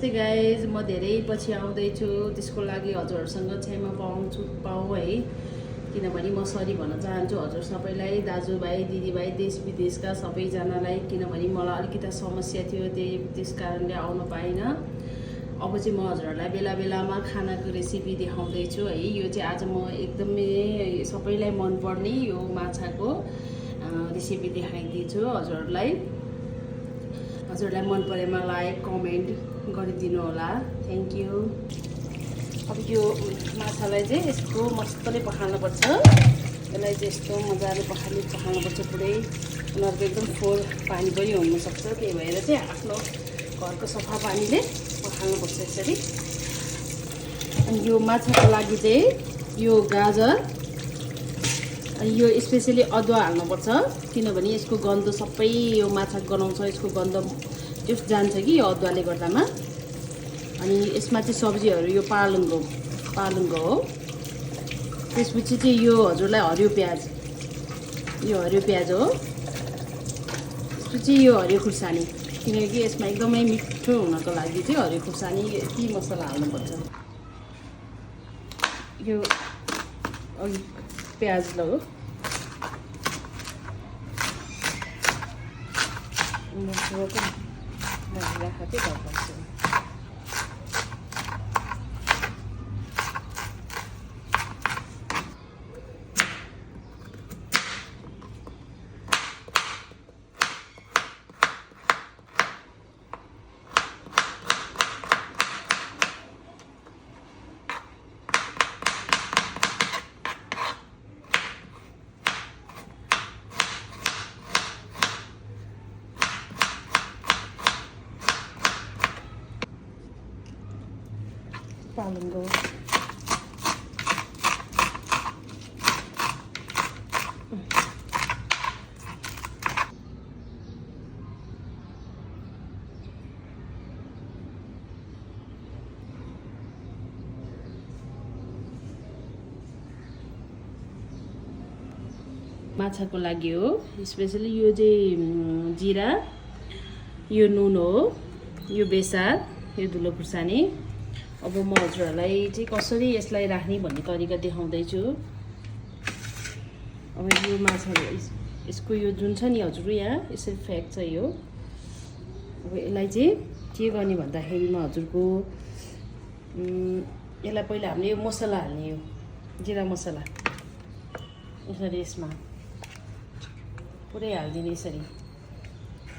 नमस्ते गाइज, म धेरै पछि आउँदैछु। त्यसको लागि हजुरहरूसँग क्षमा पाऊँ है, किनभने म सरी भन्न चाहन्छु हजुर सबैलाई, दाजुभाइ दिदीभाइ देश विदेशका सबैजनालाई। किनभने मलाई अलिकति समस्या थियो, त्यस कारणले आउन पाइनँ। अब चाहिँ म हजुरहरूलाई बेला बेलामा खानाको रेसिपी देखाउँदैछु है। यो चाहिँ आज म एकदमै सबैलाई मनपर्ने यो माछाको रेसिपी देखाइदिन्छु हजुरहरूलाई। हजुरलाई मन परेमा लाइक कमेन्ट गरिदिनु होला, थ्याङ्क यू। अब यो माछालाई चाहिँ यस्तो मजाले पखाल्नुपर्छ। यसलाई चाहिँ यस्तो मजाले पखाल्नुपर्छ पुरै। उनीहरूको एकदम फोहोर पानी पनि हुनसक्छ, त्यही भएर चाहिँ आफ्नो घरको सफा पानीले पखाल्नुपर्छ यसरी। अनि यो माछाको लागि चाहिँ यो गाजर अनि यो स्पेसली अदुवा हाल्नुपर्छ, किनभने यसको गन्ध सबै यो माछा गनाउँछ, यसको गन्ध त्यो जान्छ कि यो अदुवाले गर्दामा। अनि यसमा चाहिँ सब्जीहरू यो पालुङ्गो हो। त्यसपछि चाहिँ यो हजुरलाई हरियो प्याज, यो हरियो प्याज हो। त्यसपछि यो हरियो खुर्सानी, किनकि यसमा एकदमै मिठो हुनको लागि चाहिँ हरियो खुर्सानी यति मसला हाल्नुपर्छ। यो प्याज ल हो, पालुङ्गो, माछाको लागि हो स्पेसली यो चाहिँ जिरा, यो नुन हो, यो बेसार, यो धुलो खुर्सानी। अब म हजुरहरूलाई चाहिँ कसरी यसलाई राख्ने भन्ने तरिका देखाउँदैछु। अब यो माछा यसको यो जुन छ नि हजुर यहाँ यसरी फ्याक्छ यो। अब यसलाई चाहिँ के गर्ने भन्दाखेरिमा हजुरको यसलाई पहिला हामीले यो मसला हाल्ने, यो जिरा मसला यसरी यसमा पुरै हालिदिने यसरी।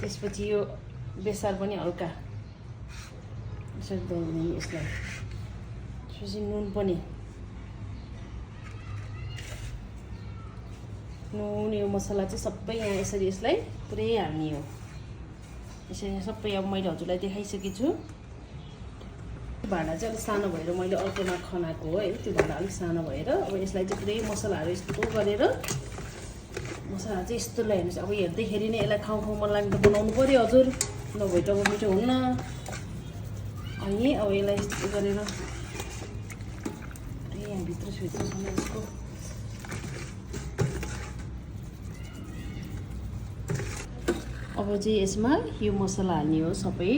त्यसपछि यो बेसार पनि हल्का यसरी दल्ने यसलाई। त्यसपछि नुन पनि, नुन यो मसला चाहिँ सबै यहाँ यसरी यसलाई पुरै हाल्ने हो। यसरी सबै अब मैले हजुरलाई देखाइसकेको छु। भाँडा चाहिँ अलिक सानो भएर मैले अर्कोमा खनाएको हो है, त्यो भाँडा अलिक सानो भएर। अब यसलाई चाहिँ पुरै मसलाहरू यस्तो गरेर मसला चाहिँ यस्तो ल्याइनुहोस्। अब हेर्दैखेरि नै यसलाई खाउँ मन लाग्ने त बनाउनु पऱ्यो हजुर, नभए त अब मिठो हुन्न। अनि अब यसलाई यस्तो गरेर यहाँभित्र सुत्रोसँग यसको अब चाहिँ यसमा यो मसला हाल्ने हो सबै,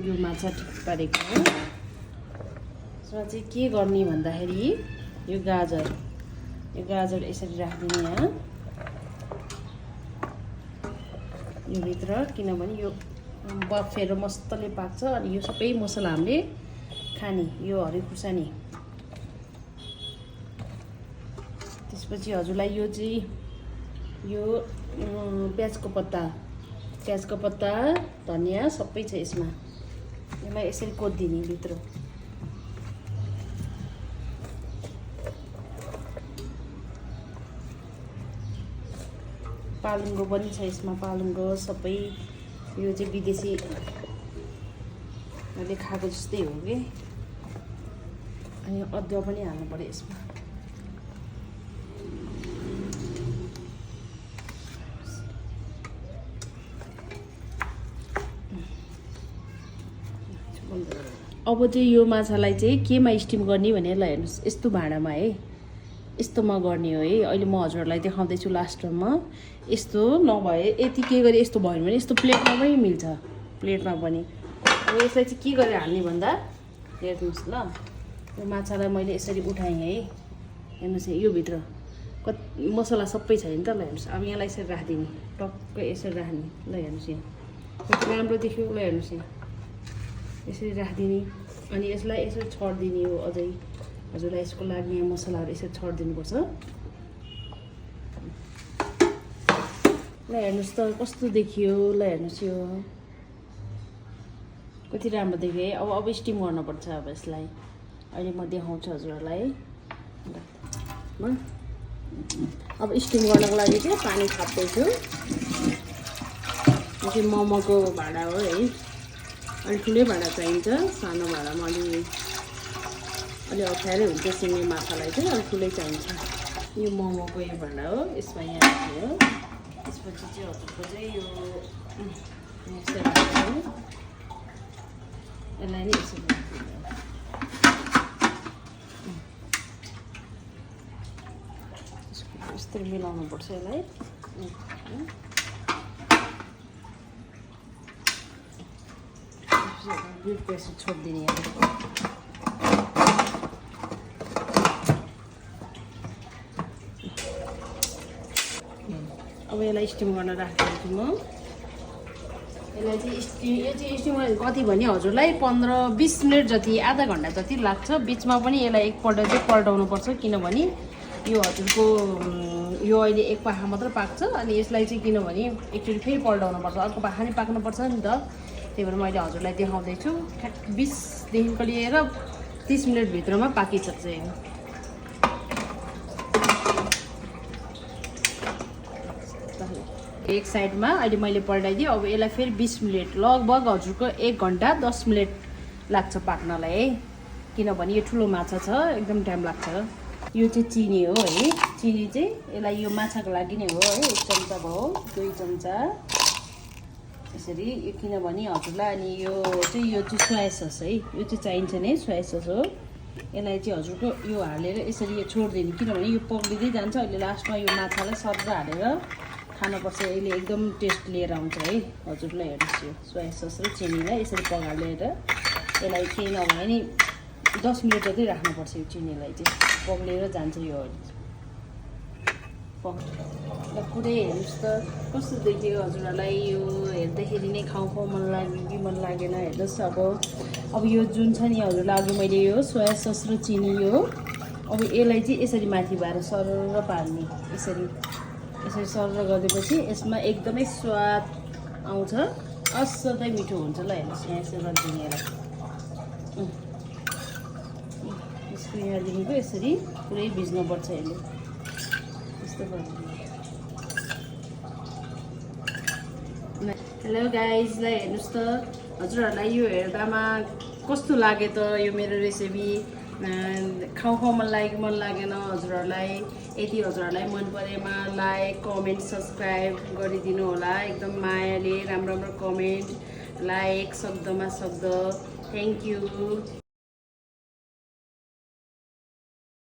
यो माछा ठिक पारेको हो। यसमा चाहिँ के गर्ने भन्दाखेरि यो गाजर यसरी राखिदिने यहाँ यो भित्र, किनभने यो बफेर मस्तले पाक्छ। अनि यो सबै मसला हामीले खाने, यो हरियो खुर्सानी। त्यसपछि हजुरलाई यो चाहिँ यो प्याजको पत्ता धनियाँ सबै छ यसमा। यसलाई यसरी कोदिने भित्र। पालुङ्गो पनि छ यसमा, पालुङ्गो सबै यो चाहिँ विदेशी मैले खाएको जस्तै हो कि। अनि अदुवा पनि हाल्नु पऱ्यो यसमा। अब चाहिँ यो माछालाई चाहिँ केमा स्टिम गर्ने भनेर हेर्नुहोस्, यस्तो भाँडामा है, यस्तोमा गर्ने हो है। अहिले म हजुरहरूलाई देखाउँदैछु लास्टमा। यस्तो नभए यति के गरी यस्तो भयो भने यस्तो प्लेटमा पनि मिल्छ, प्लेटमा पनि। अब यसलाई चाहिँ के गरेर हाल्ने भन्दा हेर्नुहोस् ल यो माछालाई मैले यसरी उठाएँ है हेर्नुहोस् यो भित्र कति मसला सबै छ नि त ल हेर्नुहोस् अब यहाँलाई यसरी राखिदिने टक्कै यसरी राख्ने ल हेर्नुहोस् यहाँ कति राम्रो देख्यो ल हेर्नुहोस् यहाँ यसरी राखिदिने अनि यसलाई यसरी छरिदिने हो अझै हजुरलाई यसको लागि यहाँ मसलाहरू यसरी छरिदिनुपर्छ ल हेर्नुहोस् त कस्तो देखियो ल हेर्नुहोस् यो कति राम्रो देखियो है अब स्टिम गर्नुपर्छ अब यसलाई अहिले म देखाउँछु हजुरहरूलाई है ल अब स्टिम गर्नको लागि चाहिँ पानी थाप्दैछु यो चाहिँ मोमोको भाँडा हो है अलि ठुलै भाँडा चाहिन्छ सानो भाँडामा अलि अप्ठ्यारै हुन्छ सिङ्गे माछालाई चाहिँ अलिक ठुलै चाहिन्छ यो मोमोको यो भाँडा हो यसमा यहाँ राख्यो त्यसपछि चाहिँ हजुरको चाहिँ यो यसरी राख्यो यसलाई नै यसरी यस्तरी मिलाउनुपर्छ यसलाई दुध बेसी छोडिदिने अब यसलाई स्टिम गर्न राखिदिन्छु म यसलाई चाहिँ यो चाहिँ स्टिम कति भने हजुरलाई 15-20 मिनट जति आधा घन्टा जति लाग्छ बिचमा पनि यसलाई एकपल्ट चाहिँ पल्टाउनुपर्छ किनभने यो हजुरको यो अहिले एक पाखा मात्र पाक्छ अनि यसलाई चाहिँ किनभने एकचोटि फेरि पल्टाउनुपर्छ अर्को पाखा नि पाक्नुपर्छ नि त त्यही भएर मैले हजुरलाई देखाउँदैछु 20देखिको लिएर 30 मिनटभित्रमा पाकिसक्छ यो एक साइडमा अहिले मैले पल्टाइदिएँ अब यसलाई फेरि 20 मिनट लगभग हजुरको 1 घन्टा 10 मिनट लाग्छ पाक्नलाई है किनभने यो ठुलो माछा छ एकदम टाइम लाग्छ यो चाहिँ चिनी हो है चिनी चाहिँ यसलाई यो माछाको लागि नै हो है 1 चम्चा भयो 2 चम्चा यसरी यो किनभने हजुरलाई अनि यो चाहिँ सोया सस है यो चाहिँ चाहिन्छ नै सोया सस हो यसलाई चाहिँ हजुरको यो हालेर यसरी यो छोडिदिने किनभने यो पक्लिँदै जान्छ अहिले लास्टमा यो माछालाई सर्र हालेर खानुपर्छ यसले एकदम टेस्ट लिएर आउँछ है हजुरलाई हेर्नुहोस् यो सोया सस र चिनीलाई यसरी पगालेर यसलाई केही नभए नि 10 मिनट जति राख्नुपर्छ यो चिनीलाई चाहिँ पग्लेर जान्छ यो पुरै हेर्नुहोस् त कस्तो देखियो हजुरहरूलाई यो हेर्दाखेरि नै खाउँ मन लाग्यो कि मन लागेन हेर्नुहोस् अब यो जुन छ नि हजुरलाई अघि मैले यो सोया सस र चिनी यो अब यसलाई चाहिँ यसरी माथि भएर सरर पार्ने यसरी सरर गरेपछि यसमा एकदमै स्वाद आउँछ असाध्यै मिठो हुन्छ ल हेर्नुहोस् यहाँ यसरी गरिदिने यसको यहाँदेखिको यसरी पुरै भिज्नुपर्छ यसले यस्तो गरिदिनु हेलो गाइज ल हेर्नुहोस् त हजुरहरूलाई यो हेर्दामा कस्तो लाग्यो त यो मेरो रेसिपी खाउँ मन लागेन हजुरहरूलाई यदि हजुरहरूलाई मन परेमा लाइक कमेन्ट सब्सक्राइब गरिदिनु होला एकदम मायाले राम्रो कमेन्ट लाइक सक्दो थ्याङ्क यू